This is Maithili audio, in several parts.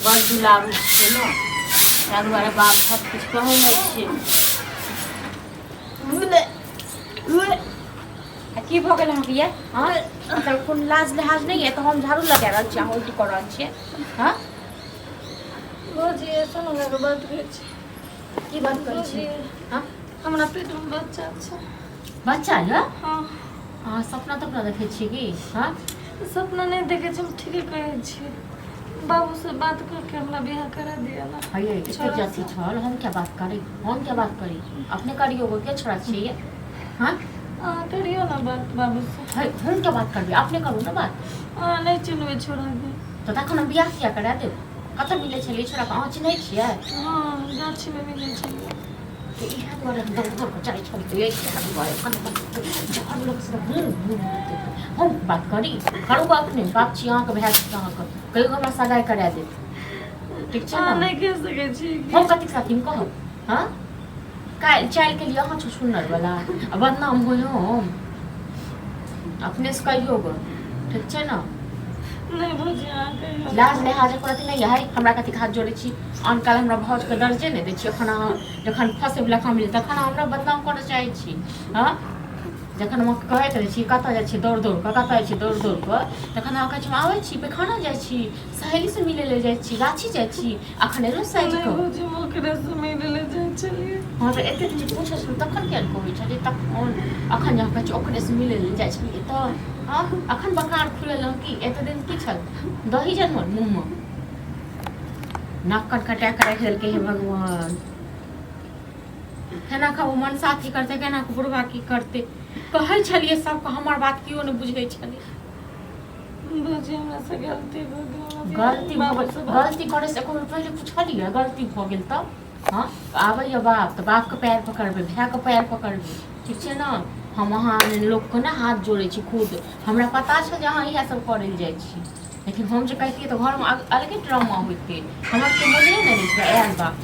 बड़ दुलारू छै ने, ताहि दुआरे बाप सब किछु कहै नहि छै। आ की भऽ गेल अहाँके ये? हँ, मतलब कोनो लाज लिहाज नहि यऽ? तऽ हम झाड़ू लगा रहल छी, अहाँ उल्टी कऽ रहल छियै। हँ भौजी, सुनू ने, एगो बात कहै छी। की बात करै छी? भौजी, हँ? हमरा पेटमे बच्चा छै। बच्चा यऽ? हँ। अहाँ सपना तपना देखै छियै की? हँ? सपना नहि देखै छी, हम ठीके कहै छी। बाबू से बात करके हमरा बियाह करा दिअ ने। हये, एते छोड़ा जे अथी से। छल, हम क्या बात करी, हम क्या बात करी? अपने करियो गो, के छोड़ा छियै ये? हँ? अहाँ करियौ ने बात बाबू से। है, हम क्या बात करबै? अपने करू ने बात। अहाँ नहि चिन्हबै छोड़ाके। तऽ तखन हम बियाह किया करा देब? कतऽ मिलै छलै छोड़ाके, अहाँ चिन्है छियै? हँ, गाछीमे मिलै छलै। तऽ इएह दुआरे हम दौड़ दौड़ कऽ जाइ छलियै, इएह दुआरे झाड़ू लग से घूम घूम। हम बात करी? करू अपने, बाप छी अहाँके, भाय छी अहाँके, कहियो हमरा सगाइ करा देत, ठीक छै अहाँ ने? नहि कहि सकै छी हम कथी साथी कहब? हँ, काल्हि चालि के लिए अहाँ छुछुन्नर वाला आ बदनाम होइ हम। अपने से कहियो गो, ठीक छै ने? नहि भौजी, अहाँ कहियौ। लाज लिहाज एको रत्ती नहि है। हमरा कथी हाथ जोड़ै छी? आन काल हमरा भाउजके दर्जे नहि दै छी। एखन अहाँ जखन फँसैवला काम मिलत तखन अहाँ हमरा बदनाम करऽ चाहै छी। हँ, जखन हम अहाँके कहैत रहै छी, कतऽ जाइ छी दौड़ दौड़ कऽ, कतऽ जाइ छी दौड़ दौड़ कऽ, तखन अहाँ कहै छी, हम आबै छी, पैखाना जाइ छी, सहेलीसँ मिलै लए जाइ छी, गाछी जाइ छी, अखन एलहुँ साइज नहि कऽ। भौजी, हम ओकरेसँ मिलै लए जाइ छलियै। हँ, तऽ एते दिन जे पूछै छलहुँ तखन किया नहि कहै छलियै? तखन अखन जे अहाँ कहै छी ओकरेसँ मिलै लए जाइ छलियै, तऽ हँ, अखन बकार खुलल हँ कि? एते दिन की छल, दही जनमल मुँहमे? नाक कान कटा कऽ राखि देलकै। हे भगवान, केना कऽ ओ मनसा अथी करतै, केना कऽ बुढ़बा की करतै? कहै छलियै सबके, हमर बात केओ नहि बुझै छलै। भौजी, हमरा से गलती भऽ गेल। हमरा गलती भऽ बाबू गेल। से बात गलती करै से एको बेर पहिले पुछलियै? गलती भऽ गेल तब हँ, आबैए बाप तऽ बापके पैर पकड़बै, भायके पैर पकड़बै, ठीक छै ने? हम अहाँ लोकके ने हाथ जोड़ै छी खुद। हमरा पता छै जे अहाँ इएह सब करै लए जाइ छी, लेकिन हम जे कहितियै तऽ घरमे अलगे ड्रामा होइतै। हमर के नजरे नहि दै छै। आयल बाप।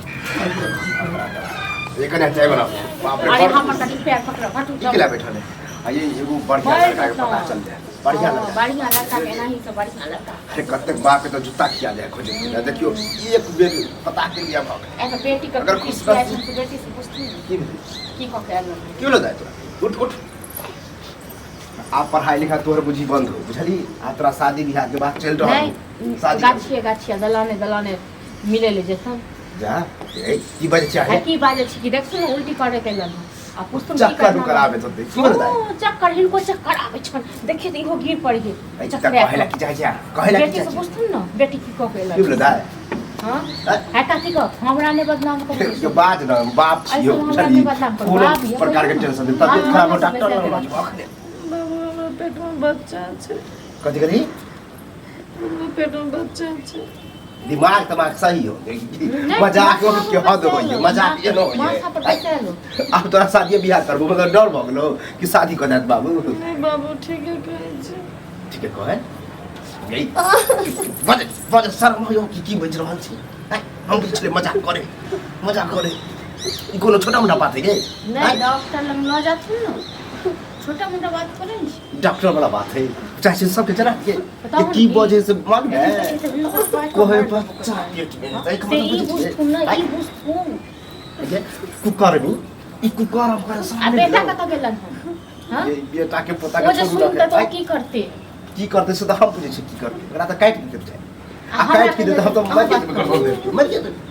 ये कने चाय बनाओ, बाप रे। अरे बड़ हमर कनि पैर पकड़, हटू। की केला बैठल है? आ ये एगो बढ़िया बड़ लड़का के पता बताउ। चल जाए, बढ़िया हँ, लड़का। बढ़िया लड़का के एनाही से बढ़िया लड़का। अरे कतेक बाप के तो जूता खिया जाए खोजे के। देखियो, एक बेर पता के लिया भऽ गेल। ऐसा बेटी के अगर खुश खुश जाइ नसीब- छै तऽ बेटी से पूछथिन ने। की भेलै? की कऽ के आयल रहै? की भेलो दाइ तोरा? उठ उठ, आब पढ़ाई लिखाई तोहर बुझी बंद हो, बुझली? आ तोरा शादी बियाह के बात चलि रहल नहि हो। शादी गाछिए गाछिए, दलाने दलाने मिले ले जेतन। जा, ए की बजे आ चाहे? की बाजै छी कि? देखू ने, उल्टी करे के लन आ पुछथुन की चक्कर करना। उक्कर आबे तो की भेलो दाइ? ओ, चक्कर, हिनको चक्कर आबै छन, देखिए तऽ इहो गिर पड़ि गेल। ए, तऽ चक्कर कहै ला की चाहै छै? कहै ला की बेटी चाहै से छै? पूछथुन ने, बेटी की कऽ के की भेलो एलन। दाइ? हँ? आँय? है कथी कह, हमरा नहि बदनाम करू। के बाज न, बाप छियौ। ऐसे हमरा बुझली? नहि बदनाम करू, कोनो बाप यौ, प्रकार के कहियौ ने। टेंशन नहीं, तबियत हाँ, खराब हो हमरा डॉक्टर से लग बेसी जाओ अखने। बाबू, हमरा पेटमे बच्चा छै। कथी कथी? हमरा पेटमे बच्चा छै। दिमाग तमाग सही हो? नहि, मजाक माथा के पर हद बैसायल होइए हो, मजाक एनो माथा पर होइए। बैसायल हो। आब तोरा शादी बियाह करबो, मतलब डर भऽ गेलो कि शादी कऽ देत बाबू? नहि बाबू, ठीके कहै छै। ठीक है, कहै गई बज बज, शर्म होइयो कि की बाजि रहल छी? आँय, हम बुझै छलियै मजाक करे, मजाक करे। ई कोनो छोटा मोटा बात है गे? नहि, डॉक्टर लग लऽ जाथुन ने, छोटा मोटा बात थोड़े ने छै। डॉक्टर वाला बात है, चाहे से सबके चला के बताउ कि की ने। बजे से मालूम है? कोहे बच्चा पेट में से एहिके मतलब ई बुझै छियै? बुझथुन ने, ई बुझथुन। ये कुकर्मी, ई कुकर्म करे आ सामने बेटा भेलौ। कतऽ गेलन हन? हँ? ये बेटा के पोता ओ के जे छोड़ू सुनतै तऽ ओ रखे। की करतै? की करतै से तऽ हम बुझै छियै की करतै। ओकरा तऽ काटि देतै बेचारी। आ आ हमरा काटि के देतै, हम तऽ अहाँ मरिए बात देबै, करू। ककरो मरिए देबै।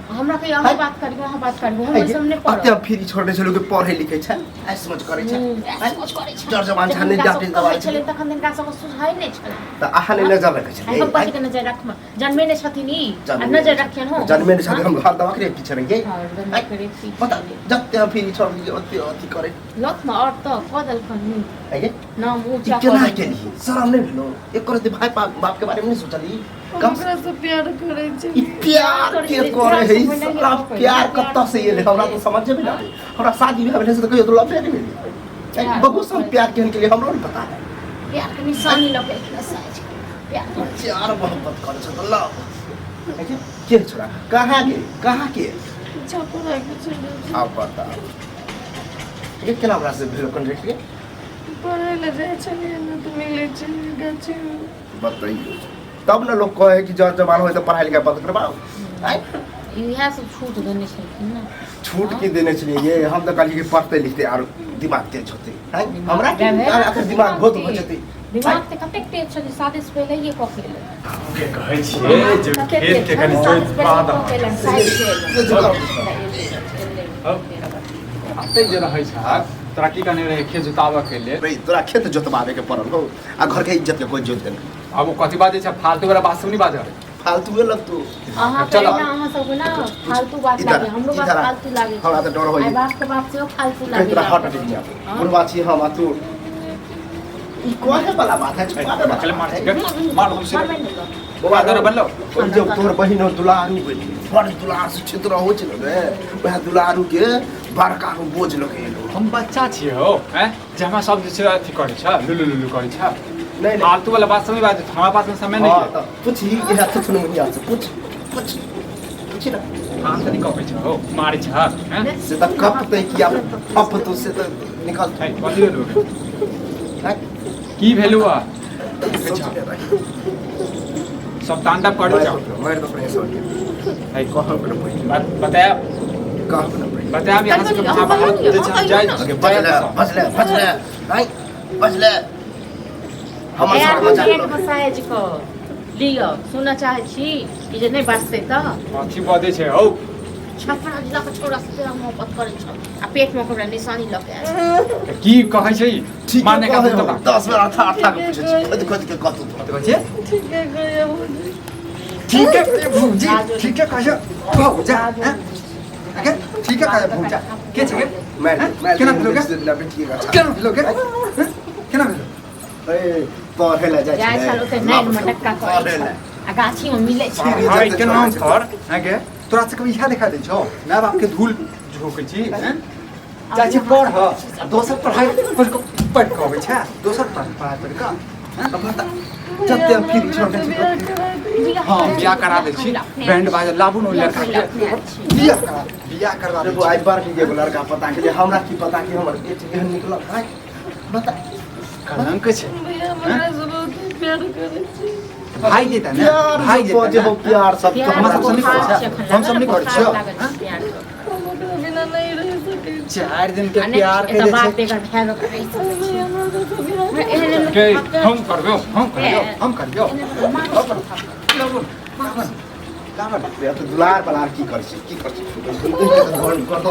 हमरा कहियो अहाँ बात करियौ, अहाँ बात करियौ, हम ओहि सब नहि अते पढ़ब। फिर छोड़ने छलहुँ कि पढ़ै लिखै छै, ऐश मौज करै छै। हूँ, ऐश मौज करै छै। डर जवान जखन छाने हिनका डाँटे सब दबाइ कहै छलै तखन हिनका सबके सुझाइ नहि छलै। तऽ अहाँ नहि नजर रखै आइ छलियै? हम कथी के नजर रखबै? जन्मे नहि छथिन ई आ नजर रखियन हो? जन्मे नहि छथिन, हम घर दबा के पीछे रहियै। हँ, जन्मे करे पीछे। पता जते हम फिर छोड़ दियै ओते अथी करै। लत ने और तऽ कऽ देलखन मुँह आइये नाम ई ऊँचा केना कऽ देलखन। केलियै? शरम नहि भेलो एक रति? भाय बाप के बारे में नहीं सोचली हम कम से? ओकरा से प्यार करै ई छलियै। प्यार के करे है? ई साला प्यार कतऽ से एलै, हमरा तऽ समझे में नहि आबै। हमरा शादी बियाह भेलै से तऽ कहियो तऽ लवे नहि भेलै। प्यार बहुत सब प्यार केहन के लिए हमरो नहि पता है। प्यार के निशानी लऽ के एखन साइज प्यार करै छै। प्यार मोहब्बत करे छै तऽ लव के छोरा कहाँ के, कहाँ के? छपरा के छलै। आब बता, ये केना ओकरा से भेल कॉन्ट्रैक्ट के? पढ़ै लए जाइ छलियै ने तऽ मिलै छलियै गाछीमे। बतैयौ। तब ने लोग कहे कि जर जवान होय तऽ पढ़ाई लिखाई बंद करबाओ। आँय? इएह सब छूट देने छलखिन ने। छूट की देने छलियै ये? हम तऽ कहलियै कि पढ़तै लिखतै आरो दिमाग तेज होतै। आँय? हमरा की एखन दिमाग बहुत भऽ जेतै। दिमाग तऽ कतेक तेज छलै, शादी से पहिलैये कऽ के एलै। के कहै छियै जे कतेक खेत के तेज कनि छलै, जोति शादी से बाद पहिले कऽ के एलै, साइड से एलै। एतै जे रहै छहक, तोरा की कहने रहै खेत जोताबऽ के लेल? रे, तोरा खेत जोतबाबे के पड़ल हो आ घर के इज्जत के कोई जोत देने। आब ओ कथी बाजै छै? फालतू वाला बात सब नहि बाजऽ। फालतूए लगतौ। अहाँ के चलो। ना, अहाँ सबके ना फालतू बात इधर, लागे, हमरो बात इधर आ। फालतू लागे। हमरा तऽ डर होइए। आइ बाप के बात सेहो फालतू कहीं लागे। तोरा हार्ट अटैक नहि आबै। हाँ। बुढ़वा छी हम आ तू। ई कहे वाला बात है, छुपावे वाला चल बात मार है। छिके मार हम से। मारबै नहि तऽ। बौआ दादा बनलो। ओहि जब तोहर बहिन और दुलारू बनि बड़ दुलार से छित्र होइ छै ने रे, वएह दुलारू के बड़का गो बोझ लऽ के एलौ। हम बच्चा छियै हो, हैं, जे हमरा सब जे छै अथी करै छै, लुलु लुलु करै छै। नहि नहि। फालतू वाला बात समय बात, हमरा पास में समय नहीं हाँ है। तऽ पूछी इएह थुथुनमुनिया से, पूछ पूछ पूछी ना। कान से नहीं कपै छै हो, मारै छै, हैं। से तऽ कपतै कि आब फपतौ से तऽ निकल। है, कथी भेलौ गे? हैं? की भेलौ आ? सोचने रही। सब तांडव करू जाओ। मारि दो अपने सब। है, कहब ने पहिले। बतायब। कहब ने पहिले। बतायब यहाँ से कहियौ, कहाँ बाहर कहियौ, जे छै, जाय। कहियौ। ओके, बजले बजले बजले नहीं बजले हमर एआर सब मजाक पेट लगे। मसाज कऽ लिअ, सुनऽ चाहै छी कि जे नहि बाजतै तऽ अथी बजै छै हौ। छपरा जिला के छौड़ा से तेरा मोहब्बत करै छल आ पेट में ओकरा निशानी लऽ के आयल। की कहै छै? ठीक मारने का कहै तोरा। हो, 10 बेर अठा अठा के पूछै छी, खोजि खोजि के कतौ तोरा। कथी कहै छै? ठीके कहैया भौजी। ठीक है भौजी, ठीक है कहै भौजा। हैं? अगे ठीक है कहै भौजा। के छै गे? मारि हैं? मारि केना भेलो गे? दिला बेटी के गाछा। केना भेलो गे? हैं? केना भेलो? ए, पढ़े ला जाइ जाइ छल ओते नैन में डक्का करै पढ़े छल ला। आ गाछी में मिलै छल। पढ़ाई के नाम पर हैं गे तोरा सबके इएह देखा दै छौ? माय बाप के धूल झोंकै छी, हैं? जाइ छी पढ़, दोसर पढ़ाई पढ़ कऽ पढ़ि कऽ अबै छै, दोसर पढ़ाई पढ़ि कऽ, हैं? जते हम फिर छोड़ दै छी। हँ, बियाह करा दै छी, बैंड बाजा लाबू ने ओहि लड़का के। बियाह करा, बियाह करवा दै देखो छी। आइ बार के एगो लड़का पता के हमरा की पता कि हमर बेटी एहन निकलल है, बता। कलंक छै। भैया हमरा से बहुत प्यार करै छी। भाई जेता ने, प्यार भाई सब जेता बजे ने। हो, प्यार सब प्यार हमरा के सब नहि बोखार करै छै एखन, छै, हम सब नहि करै बोखार छियौ। लागल छै प्यार के। हम ओकरा बिना नहि रहि सकै छी। 4 दिन के आ नहि, प्यार के एतऽ जे बाप छै बेगर भाय बगैर रहि सकै छी। भैया हमरा से बियाह हमरा एहन एहन के लोक हम करबौ, हम करबौ। हम करियौ। मारै छै। लाबो लाबो लाबो। दुलार बलार की करै छै, की करै छै? घर कर दो।